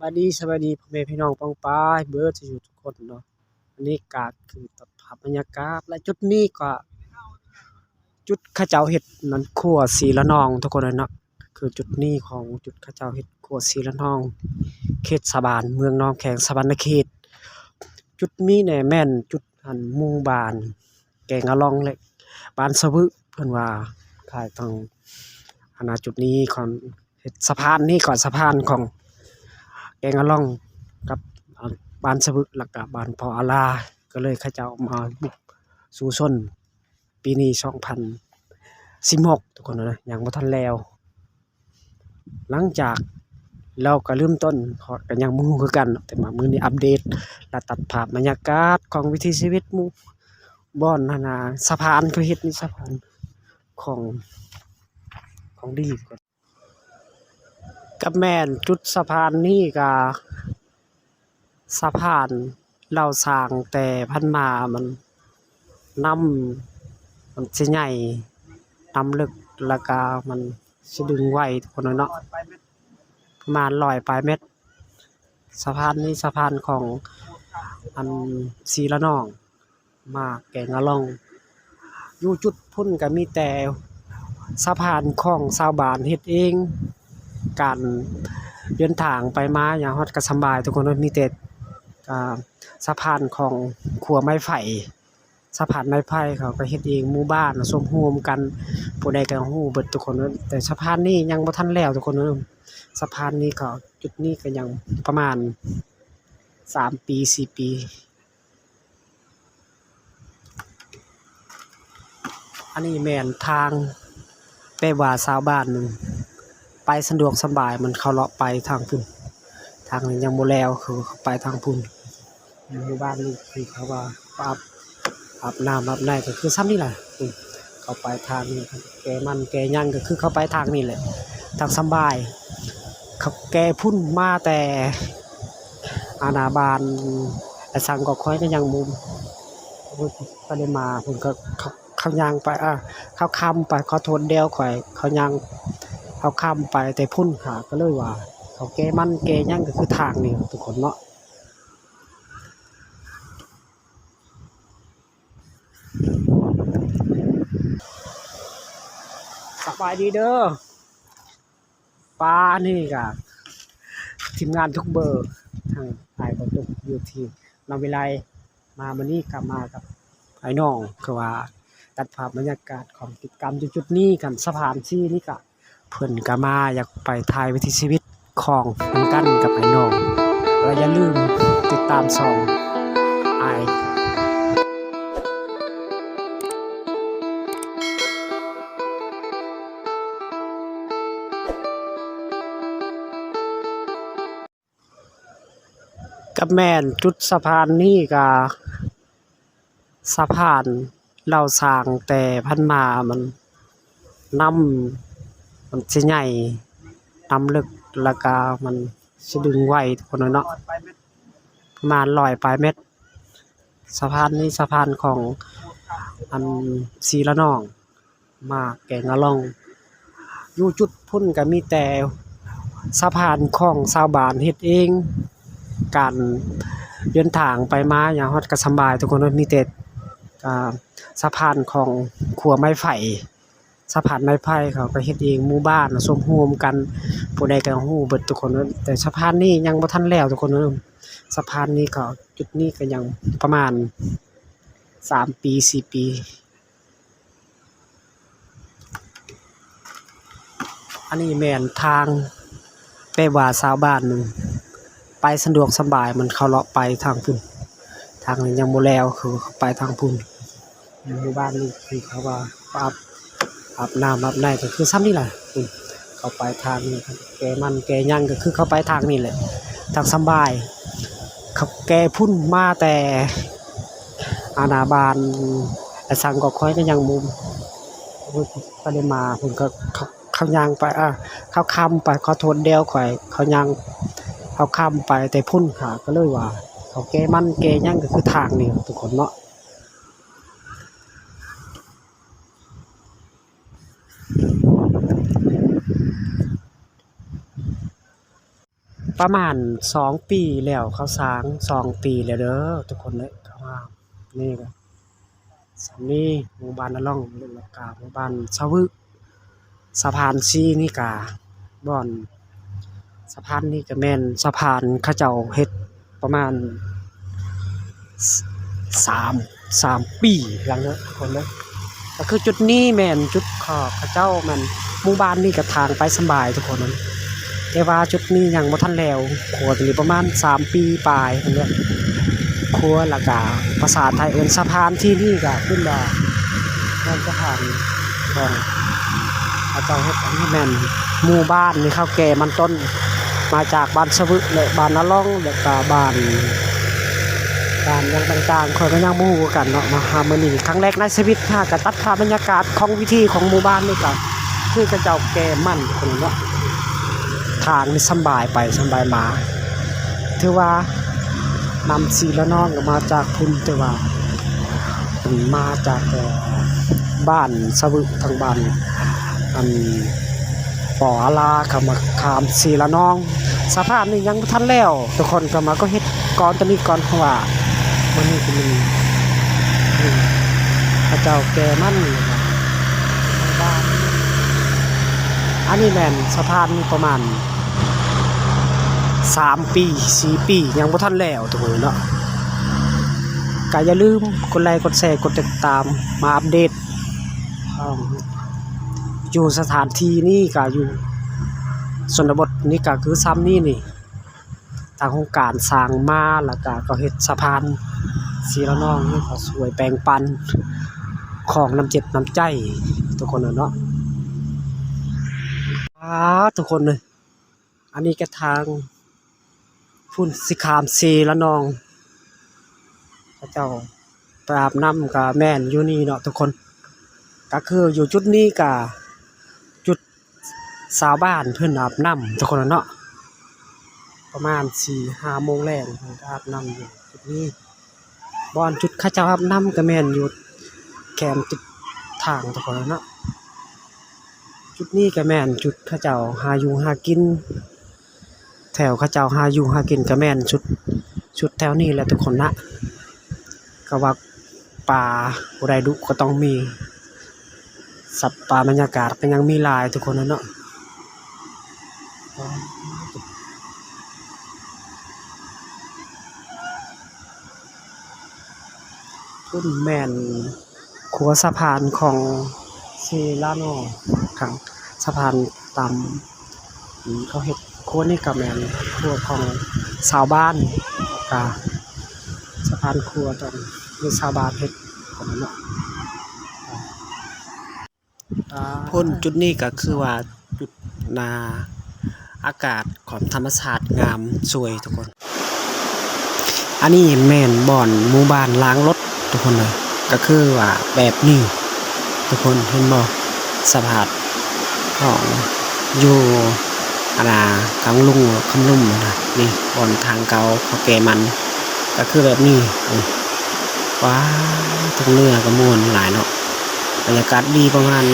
ສະບາຍດີ ສະບາຍດີພໍ່ແມ່ພີ່ນ້ອງປ້ອງປາຍເບິດສູ່ທຸກຄົນເນາະ. ອັນນີ້ກະຄືຕັດພາບບັນຍາກາດ ແລະ ຈຸດນີ້ກະຈຸດເຂົາເຈົ້າເຮັດນັ້ນ ຂົວສີລະນອງ ທຸກຄົນເອີຍເນາະ. ຄືຈຸດນີ້ຂອງຈຸດເຂົາເຈົ້າເຮັດຂົວສີລະນອງ ເຂດສະບານ ເມືອງໜອງແຂງ ສະຫວັນນະເຂດ. ຈຸດນີ້ແຫຼະແມ່ນຈຸດ ອັນ ໝູ່ບ້ານແກງອະລ່ອງ ແລະ ບ້ານສະວຶ ເພິ່ນວ່າ ຂາຍທາງ ອັນນ່າ ຈຸດນີ້ຂອງເຮັດສະພານນີ້ກໍສະພານຂອງແກງອະລ່ອງກັບ ອັນ ບ້ານສະວຶ ແລ້ວກະບ້ານພໍ່ອາລາ ກໍເລີຍເຂົາເຈົ້າມາບຸກສູ້ຊົນ ປີນີ້ສອງພັນສິບຫົກ ທຸກຄົນນະ ຍັງບໍ່ທັນແລ້ວ. ຫຼັງຈາກລາວກະເລີ່ມຕົ້ນ ເພາະກະຍັງບໍ່ຮູ້ຄືກັນ ແຕ່ວ່າມື້ນີ້ອັບເດດ ແລະ ຕັດພາບບັນຍາກາດຂອງວິຖີຊີວິດໝູ່ບ່ອນຫັ້ນນະ ສະພານເຂົາເຮັດນີ້ ສະພານຂອງ ຂອງດີ ກະແມ່ນຈຸດສະພານນີ້ກະ ສະພານລາວສ້າງແຕ່ຜ່ານມາ ມັນ ນ້ຳມັນຊິໃຫຍ່ ນ້ຳເລິກ ແລ້ວກະມັນຊິດຶງໄຫວ ທຸກຄົນເນາະ ປະມານຮ້ອຍປາຍແມັດ. ສະພານນີ້ສະພານຂອງ ອັນ ສີລະນອງ ມາແກງອະລ່ອງ. ຢູ່ຈຸດພຸ້ນກະມີແຕ່ສະພານຂອງຊາວບ້ານເຮັດເອງ ການເດີນທາງໄປມາຫຍັງຮອດກະສະບາຍ ທຸກຄົນເນາະ. ມີແຕ່ ອ່າ ສະພານຂອງຂົວໄມ້ໄຜ່ ສະພານໄມ້ໄຜ່ເຂົາກະເຮັດເອງ ໝູ່ບ້ານສົມຮ່ວມກັນ ຜູ້ໃດກະຮູ້ເບິດ ທຸກຄົນເນາະ. ແຕ່ສະພານນີ້ຍັງບໍ່ທັນແລ້ວ ທຸກຄົນເນາະ. ສະພານນີ້ກະ ຈຸດນີ້ກະຍັງປະມານສາມປີ ສີ່ປີ. ອັນນີ້ແມ່ນທາງ ແປວ່າຊາວບ້ານໄປສະດວກສະບາຍ ມັນເຂົາເລາະໄປທາງພຸ້ນ ທາງນີ້ຍັງບໍ່ແລ້ວ ຄືເຂົາໄປທາງພຸ້ນ. ໝູ່ບ້ານນີ້ຄືເຂົາວ່າອາບ ອາບນ້ຳອາບໃນກະຄືຊ່ຳນີ້ແຫຼະ ເຂົາໄປທາງນີ້ ແກ່ມັນແກ່ຫຍັງກະຄືເຂົາໄປທາງນີ້ແຫຼະ ທາງສະບາຍ. ເຂົາແກ່ພຸ້ນມາແຕ່ ອັນນ່າ ບ້ານ ອາສັງກອກຄອຍກະຍັງບໍ່ ກະໄດ້ມາພຸ້ນ ເຂົາ ເຂົາ ເຂົາຍ່າງໄປ ເອີ ເຂົາຂ້າມໄປ ຂໍໂທດ ດຽວຂ້ອຍ ເຂົາຍ່າງ ເຂົາຂ້າມໄປແຕ່ພຸ້ນ ກະເລີຍວ່າ ເຂົາແກ່ມັນແກ່ຫຍັງກະຄືທາງນີ້ ທຸກຄົນເນາະ. ສະບາຍດີເດີ ປາ ອັນນີ້ກະທີມງານທຸກເບີ ທັງອ້າຍບໍ່ຕຸກຢູ່ທີ່ນຳວິໄລ ມາມື້ນີ້ກະມາກັບອ້າຍນ້ອງ ຄືວ່າຕັດພາບບັນຍາກາດຂອງກິດຈະກຳຢູ່ຈຸດນີ້ກັນ ສະພານສີນີ້ກະ ເພິ່ນກະມາ ຢາກໄປຖ່າຍວິຖີຊີວິດຂອງ ນຳກັນກັບອ້າຍນ້ອງ ແລະ ຢ່າລືມຕິດຕາມຊ່ອງອ້າຍ ກະແມ່ນຈຸດສະພານນີ້ກະ ສະພານລາວສ້າງແຕ່ຜ່ານມາ ມັນ ນ້ຳມັນຊິໃຫຍ່ ນ້ຳເລິກ ແລ້ວກະມັນຊິດຶງໄຫວ ທຸກຄົນເນາະ ປະມານຮ້ອຍປາຍແມັດ. ສະພານນີ້ສະພານຂອງ ອັນ ສີລະນອງ ມາແກງອະລ່ອງ. ຢູ່ຈຸດພຸ້ນກະມີແຕ່ສະພານຂອງຊາວບ້ານເຮັດເອງ ການເດີນທາງໄປມາຫຍັງຮອດກະສະບາຍ ທຸກຄົນເນາະ. ມີແຕ່ ອ່າ ສະພານຂອງຂົວໄມ້ໄຜ່ ສະພານໄມ້ໄຜ່ເຂົາກະເຮັດເອງ ໝູ່ບ້ານສົມຮ່ວມກັນ ຜູ້ໃດກະຮູ້ເບິດ ທຸກຄົນເນາະ. ແຕ່ສະພານນີ້ຍັງບໍ່ທັນແລ້ວ ທຸກຄົນເນາະ. ສະພານນີ້ກະ ຈຸດນີ້ກະຍັງປະມານສາມປີ ສີ່ປີ. ອັນນີ້ແມ່ນທາງ ແປວ່າຊາວບ້ານໄປສະດວກສະບາຍ ມັນເຂົາເລາະໄປທາງພຸ້ນ ທາງນີ້ຍັງບໍ່ແລ້ວ ຄືເຂົາໄປທາງພຸ້ນ. ໝູ່ບ້ານນີ້ຄືເຂົາວ່າອາບ ອາບນ້ຳອາບໃນກະຄືຊ່ຳນີ້ແຫຼະ ເຂົາໄປທາງນີ້ ແກ່ມັນແກ່ຫຍັງກະຄືເຂົາໄປທາງນີ້ແຫຼະ ທາງສະບາຍ. ເຂົາແກ່ພຸ້ນມາແຕ່ ອັນນ່າ ບ້ານ ອາສັງກອກຄອຍກະຍັງບໍ່ ກະໄດ້ມາພຸ້ນ ເຂົາ ເຂົາ ເຂົາຍ່າງໄປ ເອີ ເຂົາຂ້າມໄປ ຂໍໂທດ ດຽວຂ້ອຍ ເຂົາຍ່າງ ເຂົາຂ້າມໄປແຕ່ພຸ້ນ ກະເລີຍວ່າ ເຂົາແກ່ມັນແກ່ຫຍັງກະຄືທາງນີ້ ທຸກຄົນເນາະ. ສະ ປະມານສອງປີແລ້ວ ເຂົາສ້າງສອງປີແລ້ວເດີທຸກຄົນເອີຍ. ເຂົາວ່ານີ້ກໍສ່ຳນີ້ ໝູ່ບ້ານນາລ່ອງ ແລ້ວກໍໝູ່ບ້ານສະວຶ ສະພານສີ່ນີ້ກະ ບ່ອນ ສະພານນີ້ກະແມ່ນສະພານເຂົາເຈົ້າເຮັດປະມານ ສາມ ສາມປີຫຼັງເນາະທຸກຄົນເນາະ. ກໍຄືຈຸດນີ້ແມ່ນຈຸດຂອງເຂົາເຈົ້າ ແມ່ນໝູ່ບ້ານນີ້ກໍທາງໄປສຳບາຍທຸກຄົນ ແຕ່ວ່າຈຸດນີ້ຍັງບໍ່ທັນແລ້ວ. ຂົວຕົວນີ້ປະມານສາມປີປາຍພຸ້ນແຫຼະ ຂົວ ແລ້ວກະພາສາໄທເອີ້ນສະພານ ທີ່ນີ້ກະຂຶ້ນວ່າແມ່ນສະພານຂອງເຂົາເຈົ້າເຮັດ. ອັນນີ້ແມ່ນໝູ່ບ້ານນີ້ເຂົາແກ່ມັນຕົ້ນ ມາຈາກບ້ານສະວຶ ແລະ ບ້ານນາລ່ອງ ແລ້ວກະບ້ານ ການຫຍັງຕ່າງໆ ຂ້ອຍກໍຍັງບໍ່ຮູ້ຄືກັນເນາະ. ມາຫາມື້ນີ້ຄັ້ງແລກໃນຊີວິດ ຫາກະຕັດພາບບັນຍາກາດຂອງວິຖີຂອງໝູ່ບ້ານນີ້ ກໍຄືເຂົາເຈົ້າແກ່ມັນຄົນເນາະ. ທາງນີ້ສຳບາຍໄປສຳບາຍມາ ຖືວ່ານຳສີລະນອງກໍມາຈາກພຸ້ນ ແຕ່ວ່າເພິ່ນມາຈາກ ເອີ ບ້ານສະວຶ ທາງບ້ານ ອັນ ປໍອາລາ ເຂົ້າມາຂ້າມສີລະນອງ. ສະພານນີ້ຍັງບໍ່ທັນແລ້ວ ທຸກຄົນກໍມາກໍເຮັດກ່ອນ ຕອນນີ້ກ່ອນ ເພາະວ່າມັນນີ້ກໍມີ ເຂົາເຈົ້າແກ່ມັນ ອັນນີ້ແມ່ນສະພານນີ້ປະມານສາມປີ ສີ່ປີ ຍັງບໍ່ທັນແລ້ວທຸກຄົນເນາະ. ກໍຢ່າລືມກົດໄລ ກົດແຊ ກົດຕິດຕາມ ມາອັບເດດ ຢູ່ສະຖານທີ່ນີ້ກະຢູ່ຊົນນະບົດນີ້ກະຄືຊ່ຳນີ້ນີ້ ທາງໂຄງການສ້າງມາ ແລ້ວກະເຂົາເຮັດສະພານສີລະນອງ ເຂົາຊ່ວຍແບ່ງປັນຂອງນ້ຳຈິດນ້ຳໃຈທຸກຄົນເນາະ. ອາ ທຸກຄົນເອີຍ ອັນນີ້ກະທາງພຸ້ນ ຊິຂ້າມສີລະນອງ ເຂົາເຈົ້າໄປອາບນ້ຳກະແມ່ນຢູ່ນີ້ເນາະທຸກຄົນ. ກະຄືຢູ່ຈຸດນີ້ກະຈຸດຊາວບ້ານເພິ່ນອາບນ້ຳທຸກຄົນເນາະ. ປະມານສີ່ຫ້າໂມງແລງ ເພິ່ນກະອາບນ້ຳຢູ່ຈຸດນີ້. ບ່ອນຈຸດເຂົາເຈົ້າອາບນ້ຳກະແມ່ນຢູ່ແຄມຕິດທາງທຸກຄົນເນາະ. ຈຸດນີ້ກະແມ່ນຈຸດເຂົາເຈົ້າຫາຢູ່ຫາກິນ ແຖວເຂົາເຈົ້າຫາຢູ່ຫາກິນກະແມ່ນສຸດ ສຸດແຖວນີ້ແຫຼະທຸກຄົນນະ. ກະວ່າປາຜູ້ໃດດຸກໍຕ້ອງມີ ສັດປ່າ ບັນຍາກາດກະຍັງມີຫຼາຍທຸກຄົນເນາະ. ພຸ້ນແມ່ນຂົວສະພານຂອງເຊລາໂນ ຂ້າງສະພານຕາມ ເຂົາເຮັດຂົວນີ້ກະແມ່ນຂົວຂອງຊາວບ້ານ ກະສະພານຂົວຕ້ອງມີຊາວບ້ານເຮັດເນາະ. ພົ້ນຈຸດນີ້ກະຄືວ່າຈຸດນາ ອາກາດຂອງທຳມະຊາດງາມສວຍທຸກຄົນ. ອັນນີ້ແມ່ນບ່ອນໝູ່ບ້ານລ້າງລົດທຸກຄົນເອີຍ ກະຄືວ່າແບບນີ້ທຸກຄົນເຫັນບໍ່? ສະພາບຂອງຢູ່ ອັນນາ ກາງລຸງຄຳລຸມນະ ນີ້ບ່ອນທາງເກົ່າເຂົາແກ່ມັນ ກະຄືແບບນີ້. ວ້າ ທາງເໜືອກະມ່ວນຫຼາຍເນາະ ບັນຍາກາດດີປະມານ